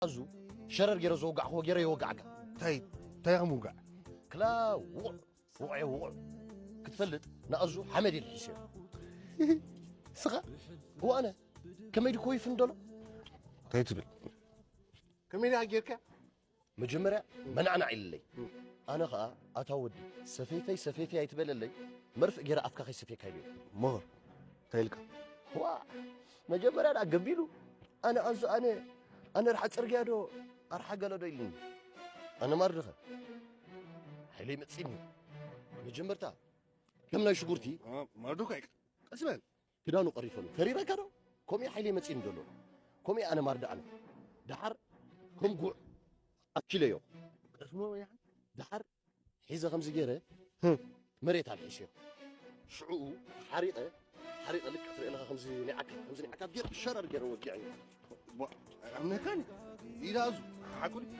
ኣዙ ሸረር ገይረ ዝወጋዕክዎ ገይረ የወጋዕካ። እንታይ እንታይ ከም ውጋዕ? ክላ ውቑዕ ውቑዕ ውቑዕ ክትፈልጥ ንኣዙ ሓመድ የልሒስዮ። ስኻ እዋ ኣነ ከመይ ድኮ ይፍንደሎ? እንታይ ትብል? ከመይ ደኣ ጌርካ? መጀመርያ መናዕናዕ ኢልለይ። ኣነ ኸኣ ኣታ ወዲ ሰፌፈይ ሰፌፈይ ኣይትበለለይ፣ መርፍእ ገይረ ኣፍካ ከይሰፌካ ኢልዮ። እሞ እንታይ ኢልካ? ዋ መጀመርያ ደኣ ገቢሉ ኣነ ኣዙ ኣነ ኣነ ርሓ ጽርግያ ዶ ኣርሓ ገለ ዶ ኢልኒ። ኣነ ማርድኸ ሓይለይ መጺኒ። መጀመርታ ከም ናይ ሽጉርቲ ማርዶካ ይቅ ቀስ በል። ክዳኑ ቀሪፈሉ ተሪረካ ዶ? ከምኡ ሓይለይ መጺኒ ዘሎ። ከምኡ ኣነ ማርዳ ኣነ ደሓር ከም ጉዕ ኣኪለዮ። ቀስሞ ወያ ደሓር ሒዘ ከምዚ ገይረ ህም፣ መሬት ኣልሒስዮ። ሽዑኡ ሓሪቐ ሓሪቐ ልክዕ ትርኢ ኣለኻ ከምዚ ናይ ዓካ ከምዚ ናይ ዓካ ገይረ ሸረር ገይረ ወጊዐዮ። ኣምነካኒ ኢዳ ኣዙ ሓቁ ድዩ?